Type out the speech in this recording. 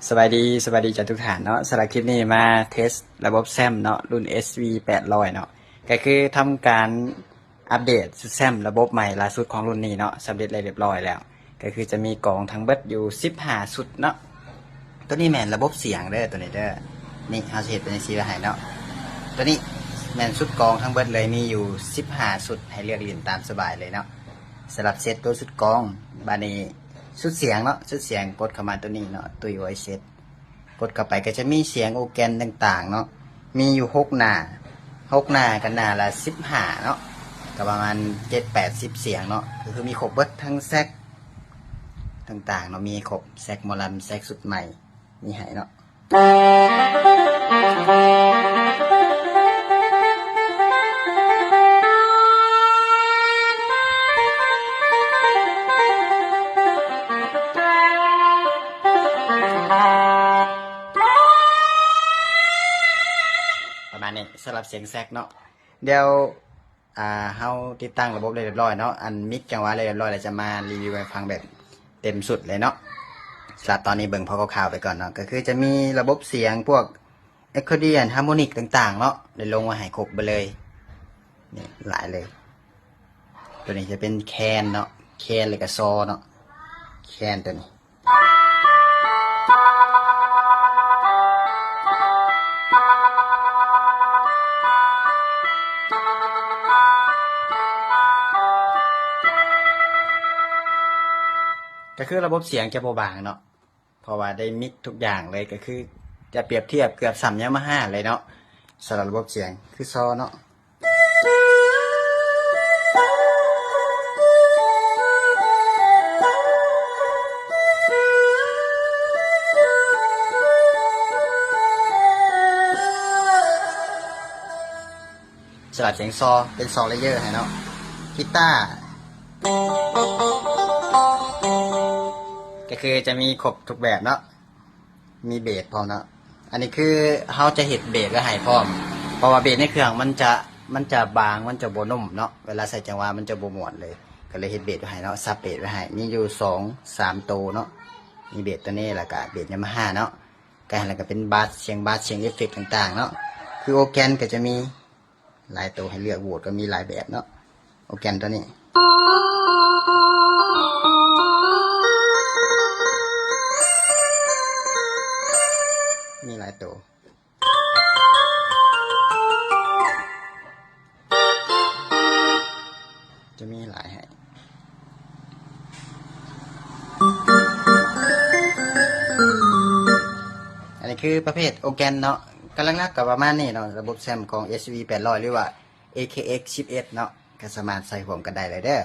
ສະບາຍດີ ສະບາຍດີເຈົ້າທຸກທ່ານເນາະ. ສຳລັບຄລິບນີ້ມາເທສລະບົບແຊັມເນາະ ລຸ້ນ ເອສວີ ແປດຮ້ອຍເນາະ ກະຄືທຳການອັບເດດຊຸດແຊັມລະບົບໃໝ່ລ່າສຸດຂອງລຸ້ນນີ້ເນາະ ສຳເລັດແລ້ວລຽບລ້ອຍແລ້ວ. ກະຄືຈະມີກອງທັງເບິດຢູ່ສິບຫ້າຊຸດເນາະ. ໂຕນີ້ແມ່ນລະບົບສຽງເດີ ໂຕນີ້ເດີ. ນີ້ເຮົາຊິເຮັດເປັນຈັ່ງຊີ້ໄວ້ໃຫ້ເນາະ. ໂຕນີ້ແມ່ນຊຸດກອງທັງເບິດເລີຍ ມີຢູ່ສິບຫ້າຊຸດໃຫ້ເລືອກຫຼິ້ນຕາມສະບາຍເລີຍເນາະ. ສຳລັບເຊັດໂຕຊຸດກອງ ບາດນີ້ຊຸດສຽງເນາະ ຊຸດສຽງກົດເຂົ້າມາໂຕນີ້ເນາະ ຕຸ້ຍໄວເຊັດ. ກົດເຂົ້າໄປກະຈະມີສຽງໂອແກນຕ່າງໆເນາະ ມີຢູ່ຫົກໜ້າ ຫົກໜ້າກະໜ້າລະສິບຫ້າເນາະ ກະປະມານເຈັດແປດສິບສຽງເນາະ ກະຄືມີຄົບເບິດ ທັງແຊັກຕ່າງໆເນາະ ມີຄົບ ແຊັກໝໍລຳ ແຊັກຊຸດໃໝ່ ມີໃຫ້ເນາະ. ປະມານນີ້ ສຳລັບສຽງແຊັກເນາະ. ດຽວ ອ່າ ເຮົາຕິດຕັ້ງລະບົບໄດ້ລຽບລ້ອຍເນາະ ອັນມິກຈັງຫວະໄດ້ລຽບລ້ອຍແລ້ວ ຈະມາຣີວິວໃຫ້ຟັງແບບເຕັມຊຸດເລີຍເນາະ. ສຳລັບຕອນນີ້ເບິ່ງພໍຄ່າວໆໄປກ່ອນເນາະ ກະຄືຈະມີລະບົບສຽງພວກ accordion harmonic ຕ່າງໆເນາະ ໄດ້ລົງໄວ້ໃຫ້ຄົບເບິດເລີຍ ນີ້ຫຼາຍເລີຍ. ໂຕນີ້ຈະເປັນແຄນເນາະ ແຄນ ແລ້ວກະຊໍເນາະ ແຄນໂຕນີ້ ກະຄືລະບົບສຽງຈະບໍ່ບາງເນາະ ເພາະວ່າໄດ້ມິກທຸກຢ່າງເລີຍ ກະຄືຈະປຽບທຽບເກືອບສ່ຳ Yamaha ເລີຍເນາະ. ສຳລັບລະບົບສຽງຄືຊໍເນາະ ສຳລັບສຽງຊໍ ເປັນຊໍເລເຢີໃຫ້ເນາະ ກິຕາ ກະຄືຈະມີຄົບທຸກແບບເນາະ ມີເບສພ້ອມເນາະ. ອັນນີ້ຄືເຮົາຈະເຮັດເບສໄວ້ໃຫ້ພ້ອມ ເພາະວ່າເບສໃນເຄື່ອງມັນຈະ ມັນຈະບາງ ມັນຈະບໍ່ນຸ້ມເນາະ ເວລາໃສ່ຈັງຫວະມັນຈະບໍ່ມ່ວນເລີຍ ກະເລີຍເຮັດເບສໄວ້ໃຫ້ເນາະ ສັບເບສໄວ້ໃຫ້ ມີຢູ່ສອງສາມໂຕເນາະ ມີເບສໂຕນີ້ ແລ້ວກະເບສ Yamaha ເນາະ ກະ ແລ້ວກະເປັນບາສ ສຽງບາສ ສຽງເອຟເຟັກຕ່າງໆເນາະ. ຄືໂອແກນກະຈະມີ ຫຼາຍໂຕໃຫ້ເລືອກ ໂຫວດກະມີຫຼາຍແບບເນາະ. ໂອແກນໂຕນີ້ ມີຫຼາຍໂຕ ຈະມີຫຼາຍໃຫ້. ອັນນີ້ຄືປະເພດໂອແກນເນາະ ກະຫຼັກໆກະປະມານນີ້ເນາະ ລະບົບແຊັມຂອງ ເອສວີ ແປດຮ້ອຍ ຫຼືວ່າ ເອເຄເອັກ ສິບເອັດ ເນາະ ກະສາມາດໃສ່ຮ່ວມກັນໄດ້ເລີຍເດີ.